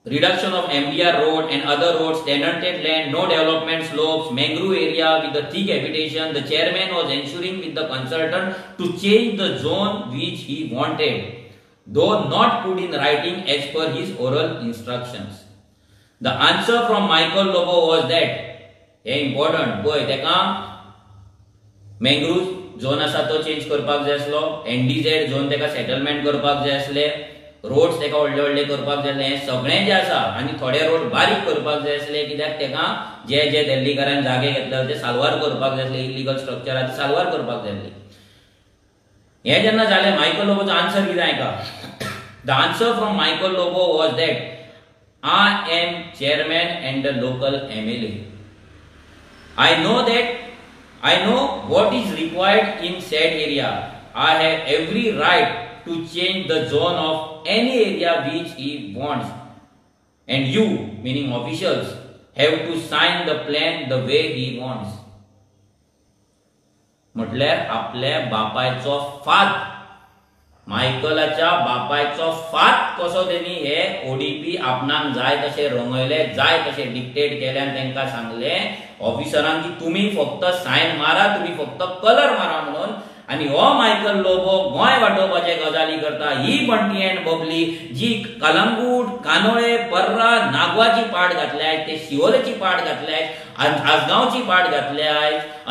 reduction of MDR road and other roads, tenanted land, no development slopes, mangrove area with the thick habitation. The chairman was ensuring with the consultant to change the zone which he wanted, though not put in writing as per his oral instructions. The answer from Michael Lobo was that, hey important, पळय तेका mangrove zone आसा तो change करपाक जाय आसलो, NDZ zone तेका settlement करपाक जाय आसले, रोड्स तेका व्हडले व्हडले करपाक जाय आसले, हें सगळें जें आसा आनी थोडे रोड बारीक करपाक जाय आसले कित्याक तेका जे जे दिल्लीकारान जागे घेतले ते साल्वार करपाक जाय आसले, इलिगल स्ट्रक्चर आसा ते साल्वार करपाक जाय आसले. हें जेन्ना जालें मायकल लोबोचो आन्सर कितें आयका, the answer from Michael Lobo was that I am chairman and the local MLA. I know what is required in said area. I have every right to change the zone of any area which he wants, and you, meaning officials, have to sign the plan the way he wants. म्हटल्यार आपल्या बापायचो फात, मायकलाच्या बापायचो फात कसो तेणी हे ODP आपणाक जाय तशें रंगयले, जाय तशें डिक्टेट केले आनी तांकां सांगलें ऑफिसरांक की तुमी फक्त सायन मारा, तुमी फक्त कलर मारा म्हणून. आनी हो मायकल लोबो गोंय वाटोवपाचे गजाली करता. ही बंटी अँड बबली जी कलंगूट, कानोळे, पर्रा, नागवाची पाट घातल्या, ते शिवोलेची पाट घातल्या, आजगांवची पाट घातल्या,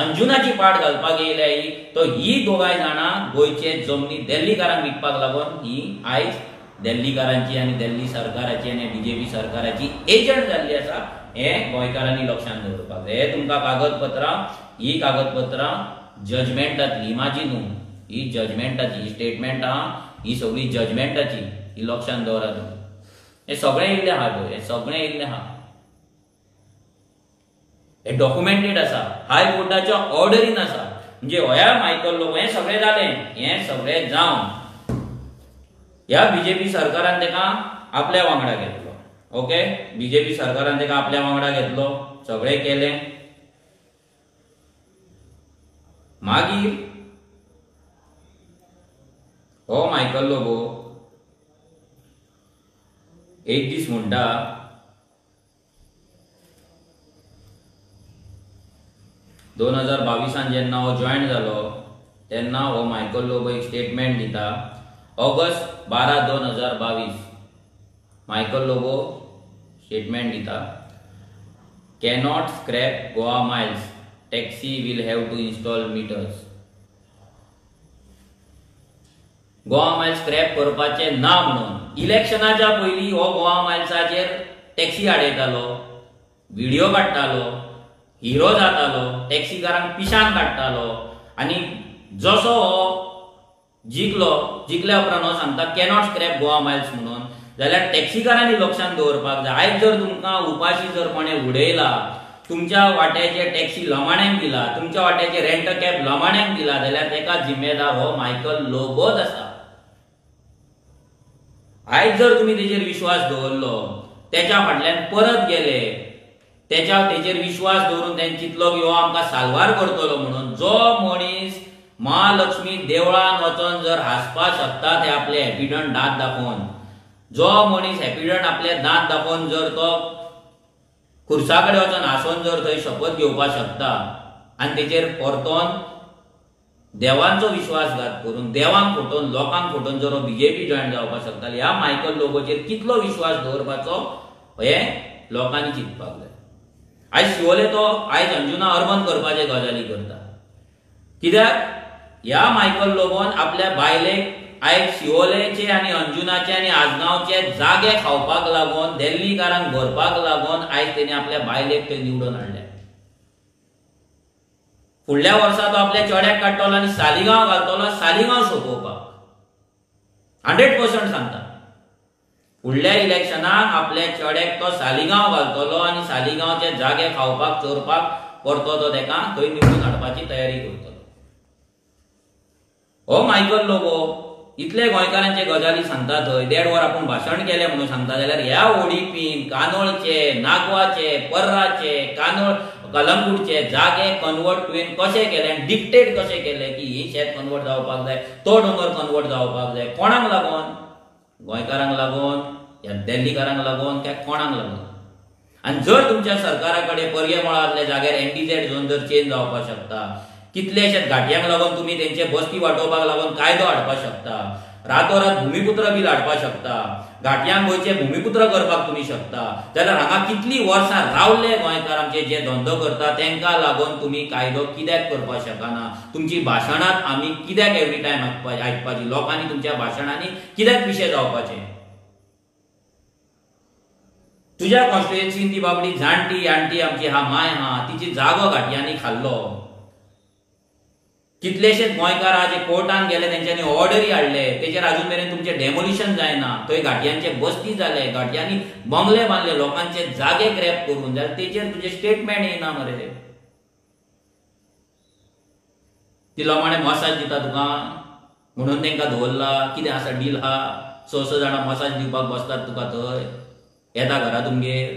अंजुनाची पाट घालपाक येयल्या ही, तो ही दोगांय जाणां गोंयचे जमनी दिल्लीकारांक विकपाक लागून ही आयज दिल्लीकारांची आनी दिल्ली सरकाराची आनी बीजेपी सरकाराची एजंट जाल्ली आसा. हें गोंयकारांनी लक्षांत दवरपाक जाय. हे तुमकां कागदपत्रां, ही कागदपत्रां जजमेंटातली, म्हाजी न्हू, ही जजमेंटाची, ही स्टेटमेंटां ही सगळी जजमेंटाची. ही लक्षांत दवरा तुमी. हें सगळें येयल्लें आहा पळय, हें सगळें येयल्लें आहा, हें डॉक्युमेंटेड आसा, हायकोर्टाच्या ऑर्डरीन आसा. म्हणजे हया मायकल लोबो हें सगळें जालें, हें सगळें जावन ह्या बीजेपी सरकारान ताका आपल्या वांगडा घेतलो. ओके, बीजेपी सरकारान ताका आपल्या वांगडा घेतलो, सगळें केलें. मागीर हो मायकल लोबो एक दीस म्हणटा, 2022 जेन्ना हो जॉयन जालो तेन्ना हो मायकल लोबो एक स्टेटमेंट दिता. ऑगस्ट 12, 2022 मायकल लोबो स्टेटमेंट दिता, cannot scrap Goa miles, taxi will have to install meters. Goa miles scrap करपाचे ना म्हणून इलेक्शनाच्या पयलीं हो गोवा मायल्साचेर टॅक्सी हाडयतालो, व्हिडियो काडटालो, हिरो जातालो, टॅक्सीकारांक पिशान काडटालो. आनी जसो हो जिखलो, जिखल्या उपरांत हो सांगता कॅनॉट स्क्रॅप गोवा मायल्स म्हणून, जाल्यार टॅक्सीकारांनी लक्षांत दवरपाक जाय. आयज जर तुमकां उपाशी जर कोणें उडयला, तुमच्या वाट्याचे टॅक्सी लमाण्यांक दिला, तुमच्या वाट्याचे रेंट कॅब लमाण्यांक दिला, जाल्यार तेका जिम्मेदार हो मायकल लोबोच आसा. आयज जर तुमी तेजेर विश्वास दवरलो, तेच्या फाटल्यान परत गेले, तेचेर विश्वास दवरून तेणें चिंतलो की हो आमकां साल्वार करतलो म्हणून, जो मनीस महालक्ष्मी देवळान वचोन जर हांसपाक शकता ते आपले हॅपीडंट दांत दाखोवन, जो मनीस हॅपीडंट आपले दांत दाखोवन जर तो खुर्सा कडेन वचोन हांसोन जर थंय शपथ घेवपाक शकता आनी तेचेर परतोन देवांचो विश्वासघात करून, देवांक फटोवन, लोकांक फटोवन जर हो बीजेपी जॉयन जावपाक शकता, ह्या मायकल लोबोचेर कितलो विश्वास दवरपाचो हें लोकांनी चिंतपाक जाय. आयज शिवोले तो आयज अंजुना अर्बन करपाचे गजाली करता, कित्याक ह्या मायकल लोबोन आपल्या बायलेक आयज शिवोलेचे आनी अंजुनाचे आनी आजगांवचे जागे खावपाक लागून, दिल्लीकारांक भरपाक लागून आयज तेणी आपल्या बायलेक थंय निवडून हाडले. फुडल्या वर्सा तो आपल्या चेड्याक काडटलो आनी सालिगांव घालतलो, सालिगांव सोंपोवपाक. 100% सांगता, फुडल्या इलेक्शनाक आपल्या चेड्याक तो सालिगांव घालतलो आनी सालिगांवचे जागे खावपाक, चोरपाक परतो तो तेका थंय निवडून हाडपाची तयारी करतलो. हो मायकल लोबो इतले गोंयकारांचे गजाली सांगता थंय, 1.5 वर आपूण भाशण केलें म्हणून सांगता, जाल्यार ह्या ओडीपीन कानोळचे, नागवाचे, पर्राचे, कानोळ कलंगूटचे जागे कन्वर्ट तुवें कशें केले आनी डिक्टेट कशें केलें की ही शेत कन्वर्ट जावपाक जाय, तो दोंगर कन्वर्ट जावपाक जाय, कोणाक लागून? गोंयकारांक लागून, ह्या दिल्लीकारांक लागून, काय कोणाक लागून? आनी जर तुमच्या सरकारा कडेन पर्यमळांतल्या जाग्यार एनडीझेड झोन जर चेंज जावपाक शकता, कितलेशेच घाटयांक लागून तुमी तेंचे बस्ती वाटोवपाक लागून कायदो हाडपाक शकता, रातोरात भुमिपुत्र बील हाडपाक शकता, घाटयांक गोंयचे भुमिपुत्र करपाक तुमी शकता, जाल्यार हांगा कितलीं वर्सां रावले गोंयकार आमचे जे धंदो करता तेंकां लागून तुमी कायदो कित्याक करपाक शकना? तुमची भाशणांत आमी कित्याक एवरी टायम आयकपाची? लोकांनी तुमच्या भाशणांनी कित्याक पिशे जावपाचें? तुज्या कॉन्स्टिट्युएन्सीन ती बाबडी जाणटी आंटी आमची हा माय हा, तिची जागो घाटयांनी खाल्लो. कितलेशेच गोंयकार आज कोर्टान गेले, तेंच्यांनी ऑर्डरी हाडले, तेचेर अजून मेरेन तुमचें डेमोलिशन जायना. थंय घाटयांचे बस्ती जाले, घाटयांनी बंगले बांदले, लोकांचे जागे ग्रॅप करून, जाल्यार तेचेर तुजें स्टेटमेंट येना मरे. ती लोमाणे मसाज दिता तुका म्हणून तेंकां दवरला, कितें आसा डील आहा, 6 जाणां मसाज दिवपाक बसतात तुका थंय, येता घरा तुमगेर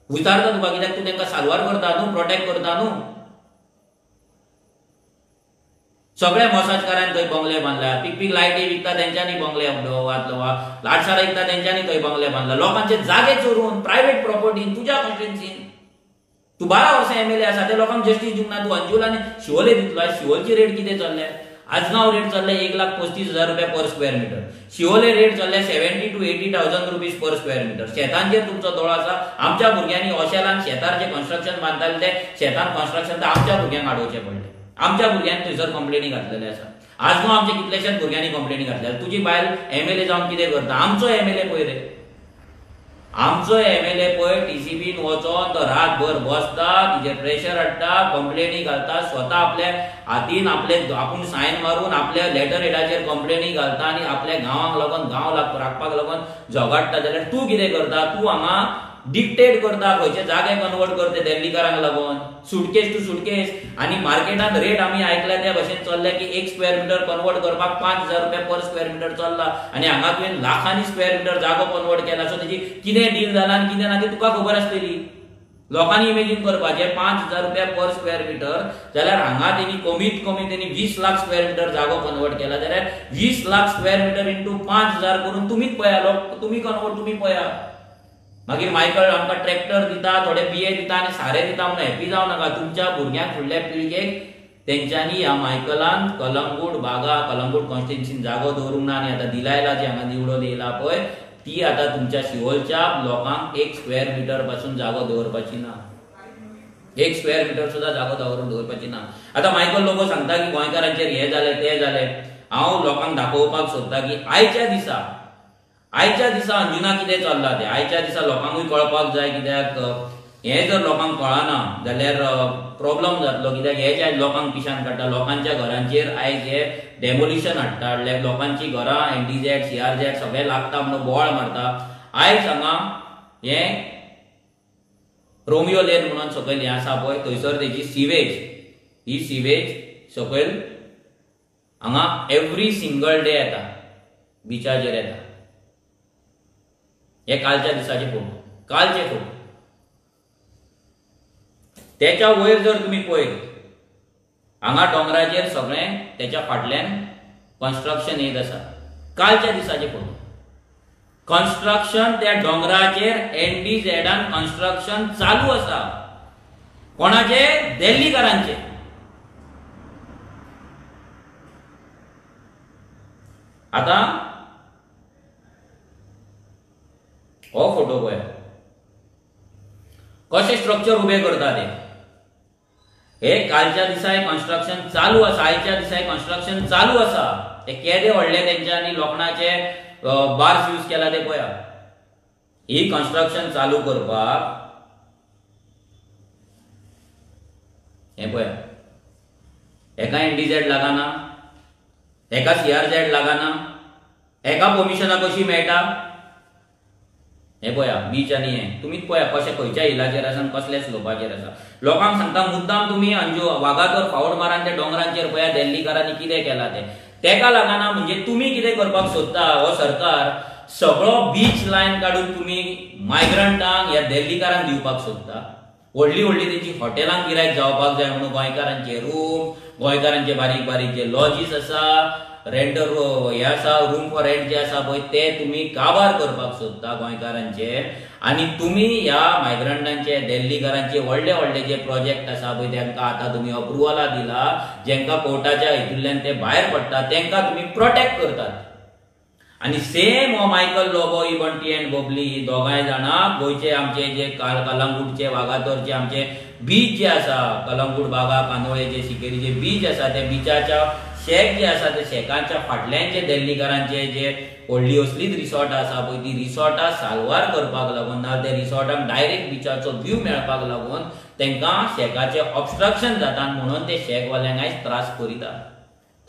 विचारता तुका कित्याक तूं तेंकां साल्वार करता न्हू, प्रोटेक्ट करता न्हू. सगळे मसाजकारान थंय बंगले बांदल्या, पीक पीक लायटी विकता तेंच्यांनी बंगले लाटसारा विकता तेंच्यांनी थंय बंगले बांदला, लोकांचे जागे चोरून प्रायव्हेट प्रॉपर्टीन तुज्या कॉन्स्टिट्युएन्सीन. तूं 12 वर्सां एमएलए आसा, ते लोकांक जस्टीस दिवंक ना. तूं अंजुल आनी शिवोले दितलो. आयज शिवोलची रेट कितें चल्ल्या? आजगांव रेट चल्ल्या 1,35,000 रुपया पर स्क्वेअर मिटर, शिवोले रेट चल्ल्या 70,000 to 80,000 rupees per square metre. शेतांचेर तुमचो दोळो आसा. आमच्या भुरग्यांनी ओशेलान शेतार जे कन्स्ट्रक्शन बांदताले ते शेतान कन्स्ट्रक्शन तर आमच्या भुरग्यांक हाडोवचें पडलें. आमच्या भुरग्यांनी थंयसर कंप्लेनी घातलेले आसा. आजगांव आमच्या कितल्याशाच भुरग्यांनी कंप्लेनी घातल्या. तुजी बायल एमएलए जावन कितें करता? आमचो एमएलए पळय रे, आमचो एमएलए पळय टीसीबीन वचोन तो रातभर बसता, तिचेर प्रेशर हाडटा, कंप्लेनी घालता, स्वता आपल्या हातीन आपले आपूण सायन मारून आपल्या लेटर हेडाचेर कंप्लेनी घालता आनी आपल्या गांवाक लागून गांव राखपाक लागून झगडटा. जाल्यार तूं कितें करता? तूं हांगा डिक्टेट करता खंयचे जागे कन्वर्ट करते दिल्लीकारांक लागून, सुटकेस टू सुटकेस. आनी मार्केटान रेट आमी आयकल्या त्या भशेन चल्ल्या की 1 स्क्वेअर मिटर कन्वर्ट करपाक 5,000 रुपया पर स्क्वेअर मिटर चल्ला आनी हांगा तुवें लाखांनी स्क्वेअर मिटर जागो कन्वर्ट केला. सो तेजी कितें डील जाला आनी कितें ना ती तुका खबर आसतली. लोकांनी इमेजीन करपाचें 5,000 रुपया पर स्क्वेअर मिटर जाल्यार हांगा तेणी कमीत कमी तेणी 20 लाख स्क्वेअर मिटर जागो कन्वर्ट केला जाल्यार 20 लाख स्क्वेअर मिटर इंटू 5,000 करून तुमीच पळया, लोक तुमी कन्वर्ट तुमी पळया. मागीर मायकल आमकां ट्रॅक्टर दिता, थोडे बिये दिता आनी सारें दिता म्हणून हॅपी जावं नाका. तुमच्या भुरग्यांक फुडल्या पिळगेक तेंच्यांनी ह्या मायकलान कलंगूट बागा कलंगूट कॉन्स्टिट्युन्सीन जागो दवरूंक ना आनी आतां दिलायला जी हांगा निवडून येयला पळय ती आतां तुमच्या शिवोलच्या लोकांक 1 स्क्वेअर मिटर पासून जागो दवरपाची ना, 1 स्क्वेअर मिटर सुद्दां जागो दवरपाची ना. आतां मायकल लोबो सांगता की गोंयकारांचेर हें जालें तें जालें. हांव लोकांक दाखोवपाक सोदता की आयच्या दिसा अंजुना कितें चल्लां तें आयच्या दिसा लोकांकूय कळपाक जाय. कित्याक हें जर लोकांक कळना जाल्यार प्रॉब्लम जातलो. कित्याक हे जे लोकांक पिशान काडटा, लोकांच्या घरांचेर आयज हे डेमोलिशन हाडटा, लोकांची घरां एनडीझेड सीआरझेड सगळें लागता म्हणून बोवाळ मारता. आयज हांगा हें रोमियो लेन म्हणून सकयल हें आसा पळय थंयसर तेजी सिवेज, ही सिवेज सकयल हांगा एवरी सिंगल डे येता, बिचाचेर येता. हे कालच्या दिसाचे फोटो, कालचे फोटो. त्याच्या वयर जर तुम्ही पळयत हांगा दोंगराचेर सगळें त्याच्या फाटल्यान कन्स्ट्रक्शन येत आसा. कालच्या दिसाचे फोटो, कन्स्ट्रक्शन त्या दोंगराचेर एनडीझेडान कन्स्ट्रक्शन चालू आसा. कोणाचे? दिल्लीकारांचे. आतां हो फोटो पळय कशें स्ट्रक्चर उबें करता ते. हे कालच्या दिसाय कन्स्ट्रक्शन चालू आसा, आयच्या दिसाय कन्स्ट्रक्शन चालू आसा. ते केदे व्हडले तेंच्यांनी लोखणाचे बार्स यूज केला ते पळया. ही कन्स्ट्रक्शन चालू करपाक हें पळया, हेका एनडीझेड लागना, हेका सीआरझेड लागना, हेका परमिशनां कशी मेळटा हें पळया. बीच आनी हें तुमीच पळया कशें खंयच्या हिलाचेर आसा आनी कसल्या स्लोपाचेर आसा. लोकांक सांगता मुद्दाम तुमी अंजू वागातोर फावट मारान त्या दोंगरांचेर पळया दिल्लीकारांनी कितें केलां तें. तेका लागना म्हणजे तुमी कितें करपाक सोदता? हो सरकार सगळो बीच लायन काडून तुमी मायग्रंटांक ह्या दिल्लीकारांक दिवपाक सोदता. व्हडली व्हडली तेंची हॉटेलांक गिरायक जावपाक जाय म्हणून गोंयकारांचे रूम, गोंयकारांचे बारीक बारीक जे लॉजीस आसा, रेंटर हे आसा, रूम फॉर रेंट जे आसा पळय ते तुमी काबार करपाक सोदता गोंयकारांचे. आनी तुमी ह्या मायग्रंटांचे दिल्लीकारांचे व्हडले व्हडले जे प्रोजेक्ट आसा पळय तांकां आतां तुमी अप्रुवलां दिला, जेंकां कोर्टाच्या हितूंतल्यान ते भायर पडटा तांकां तुमी प्रोटेक्ट करतात. आनी सेम हो मायकल लोबो, ही बंटी अँड बबली ही दोगांय जाणां गोंयचे आमचे जे कलंगूटचे वागातोरचे आमचे बीच जे आसा, कलंगूट बागा कांदोळेचे सिकेरीचे बीच आसा, ते बिचाच्या शेक जे आसा त्या शेकांच्या फाटल्यान जे दिल्लीकारांचे जे व्हडली असलीच रिसॉर्ट आसा पळय ती रिसॉर्टां साल्वार करपाक लागून ना त्या रिसॉर्टांक डायरेक्ट बिचाचो व्यू मेळपाक लागून तांकां शेकाचें ऑबस्ट्रक्शन जाता म्हणून ते शेकवाल्यांक आयज त्रास करिता.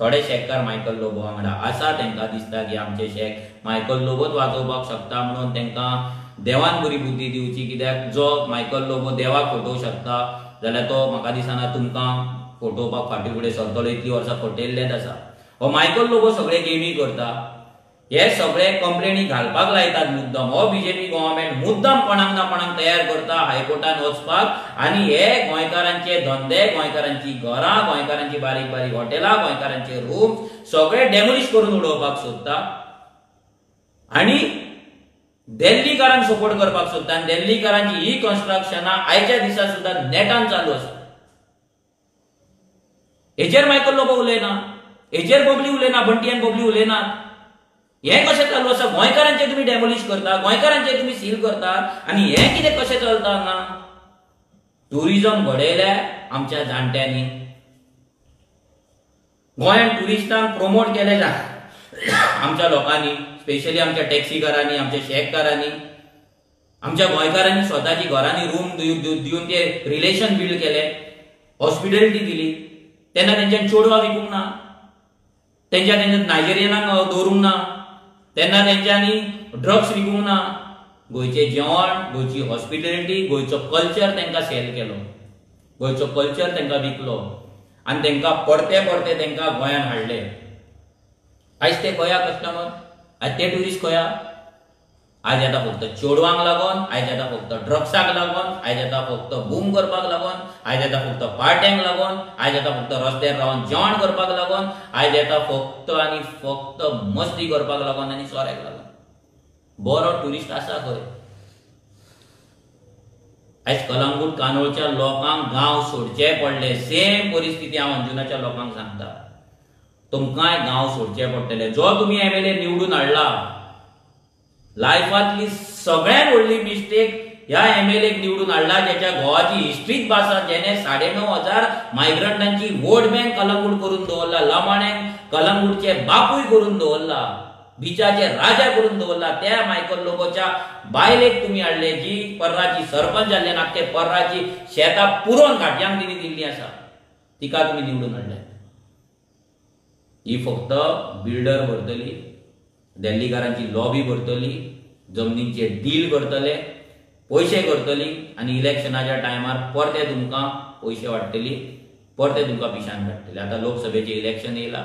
थोडे शेककार मायकल लोबो वांगडा आसा, तांकां दिसता की आमचे शेक मायकल लोबोच वाजोवपाक शकता म्हणून तांकां देवान बरी बुद्धी दिवची. कित्याक जो मायकल लोबो देवाक फटोवंक शकता जाल्यार तो म्हाका दिसना तुमकां फटोवपाक फाटीं फुडें सरतलो. इतलीं वर्सां फटयल्लेच आसा. हो मायकल लोबो सगळे गेमी करता, हे सगळे कंप्लेनी घालपाक लायतात मुद्दम. हो बीजेपी गव्हर्मेंट मुद्दम कोणाक ना कोणाक तयार करता हायकोर्टान वचपाक आनी हे गोंयकारांचे धंदे, गोंयकारांची घरां, गोंयकारांची बारीक बारीक हॉटेलां, गोंयकारांचे रूम सगळे डेमोलिश करून उडोवपाक सोदता आनी दिल्लीकारांक सपोर्ट करपाक सोदता. आनी दिल्लीकारांची ही कन्स्ट्रक्शनां आयच्या दिसा सुद्दां नेटान चालू आसा. हेचेर मायकल लोबो उलयना, हेचेर बबली उलयना, बंटी आनी बबली उलयनात. हें कशें चालू आसा? गोंयकारांचे तुमी डेमोलिश करता, गोंयकारांचे तुमी सील करतात आनी हें कितें कशें चलता हांगा? टुरिजम घडयल्या आमच्या जाणट्यांनी, गोंयांत ट्युरिस्टांक प्रमोट केले आमच्या लोकांनी, स्पेशली आमच्या टॅक्सीकारांनी, आमच्या शेककारांनी. आमच्या गोंयकारांनी स्वताची घरांनी रूम दिवन ते रिलेशन बिल्ड केले, हॉस्पिटॅलिटी दिली. तेन्ना तेंच्यान चेडवां विकूंक ना, तेंच्या नायजेरियनांक दवरूंक ना, तेन्ना तेंच्यांनी ड्रग्स विकूंक ना. गोंयचें जेवण, गोंयची हॉस्पिटॅलिटी, गोंयचो कल्चर तांकां सेल केलो, गोंयचो कल्चर तांकां विकलो आनी तांकां परते परते तांकां गोंयांत हाडले. आयज ते खंय कस्टमर, आयज ते ट्युरिस्ट खंय? आयज येता फक्त चेडवांक लागून, आयज येता फक्त ड्रग्साक लागून, आयज येता फक्त बूम करपाक लागून, आयज येता फक्त पार्ट्यांक लागून, आयज येता फक्त रस्त्यार रावन जेवण करपाक लागून, आयज येता फक्त आनी फक्त मस्ती करपाक लागून आनी सोऱ्याक लागून. बरो ट्युरिस्ट आसा खंय? आयज कलंगूट कानोळच्या लोकांक गांव सोडचे पडले. सेम परिस्थिती हांव अंजुनाच्या लोकांक सांगता, तुमकांय गांव सोडचे पडटले. जो तुमी एमएलए निवडून हाडला, लायफांतली सगळ्यात व्हडली मिस्टेक ह्या एमएलएक निवडून हाडला, ज्याच्या गोवाची हिस्ट्रीच भास, जेणे 9,500 मायग्रंटांची वोट बँक कलंगूट करून दवरला, लमाण्यांक कलंगूटचे बापूय करून दवरला, बिचाचे राजा करून दवरला. त्या मायकल लोबोच्या बायलेक तुमी हाडले, जी पर्राची सरपंच जाल्ले, आख्खे पर्राची शेतां पुरोवन घाटयांक तिणी दिल्ली आसा, तिका तुमी निवडून हाडले. ही फक्त बिल्डर भरतली, दिल्लीकारांची लॉबी भरतली, जमनींचे डील करतले, पयशे करतली आनी इलेक्शनाच्या टायमार परते तुमकां पयशे वाडटली, परते तुमकां पिशान काडटले. आतां लोकसभेचें इलेक्शन येयला,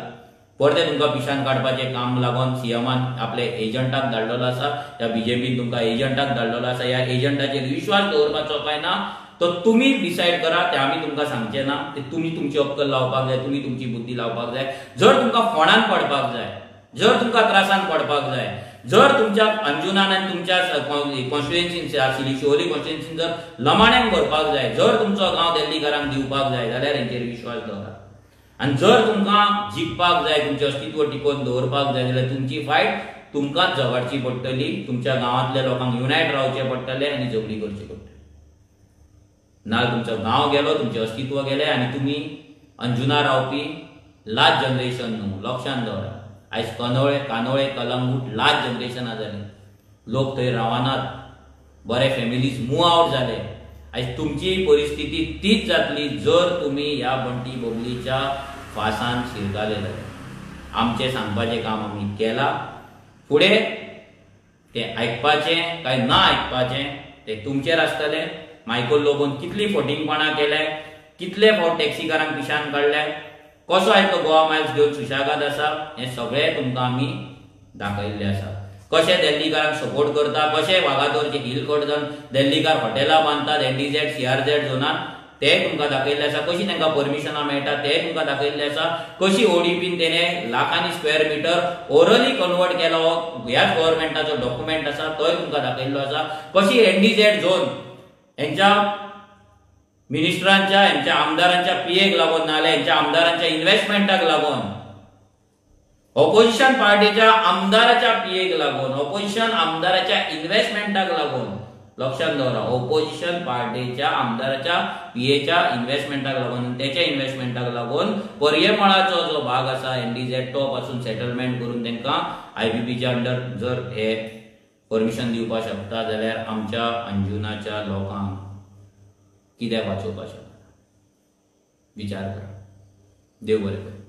परते तुमकां पिशान काडपाचें काम लागून सीएमान आपले एजंटाक धाडलेलो आसा, त्या बीजेपीन तुमकां एजंटाक धाडलेलो आसा. ह्या एजंटाचेर विश्वास दवरपाचो काय ना तो तुमी डिसायड करा, ते आमी तुमकां सांगचे ना. ते तुमी तुमची अक्कल लावपाक जाय, तुमी तुमची बुद्धी लावपाक जाय. जर तुमकां फोंडान पडपाक जाय, जर तुमकां त्रासान पडपाक जाय, जर तुमच्या अंजुनान आनी तुमच्या कॉन्स्टिट्युएन्सीन आशिल्ली शिवोली कॉन्स्टिट्युएन्सीन जर लमाण्यांक भरपाक जाय, जर तुमचो गांव दिल्लीकारांक दिवपाक जाय जाल्यार हेंचेर विश्वास दवरात. आनी जर तुमकां जिखपाक जाय, तुमचें अस्तित्व टिकोवन दवरपाक जाय जाल्यार तुमची फायट तुमकांच झगडची पडटली, तुमच्या गांवांतल्या लोकांक युनायट रावचें पडटलें आनी झगडी करची पडटली. ना तुमचो गांव गेलो, तुमचें अस्तित्व गेलें आनी तुमी अंजुना रावपी लास्ट जनरेशन न्हू, लक्षांत दवरात. आयज कानोळे कलंगूट लास्ट जनरेशनां जाली, लोक थंय रावनात, बरे फॅमिलीज मूव आवट जाले. आयज तुमची परिस्थिती तीच जातली जर तुमी ह्या बंटी बबलीच्या फासान शिरकाले जाल्यार. आमचें सांगपाचें काम आमी केलां, फुडें तें आयकपाचें काय ना आयकपाचें तें तुमचेर आसतलें. मायकल लोबोन कितली फटींगपणां केले, कितले फावट टॅक्सीकारांक पिशान काडले, कसो आयज तो गोवा मायल्स घेवन सुशेगाद आसा, हें सगळें तुमकां आमी दाखयल्लें आसा. कशें दिल्लीकारांक सपोर्ट करता, कशें वागातोरचे हिल कट दिल्लीकार हॉटेलां बांदतात एनडीझेड सीआरझेड झोनान, तें तुमकां दाखयल्लें आसा. कशी तांकां परमिशनां मेळटा तें तुमकां दाखयल्लें आसा. कशी ओडीपीन तेणें लाखांनी स्क्वेअर मिटर ओरली कन्वर्ट केलो, ह्याच गव्हर्मेंटाचो डॉक्युमेंट आसा तोय तुमकां दाखयल्लो आसा. कशी एनडीझेड झोन हेंच्या मिनिस्टरांच्या, हेंच्या आमदारांच्या पीएक लागून, नाजाल्यार हेंच्या आमदारांच्या इन्व्हेस्टमेंटाक लागून, ऑपोजिशन पार्टीच्या आमदाराच्या पीएक लागून, ऑपोजिशन आमदाराच्या इन्व्हेस्टमेंटाक लागून, लक्षात दवरा, ऑपोजिशन पार्टीच्या आमदाराच्या पीएच्या इन्व्हेस्टमेंटाक लागून, त्याच्या इन्व्हेस्टमेंटाक लागून पर्यमळाचो जो भाग आसा एनडीझेड तो पासून सेटलमेंट करून तांकां आयबीपीच्या अंडर जर हे परमिशन दिवपाक शकता जाल्यार आमच्या अंजुनाच्या लोकांक कित्याक वाचोवपाक शकता? विचार करा. देव बरें करूं.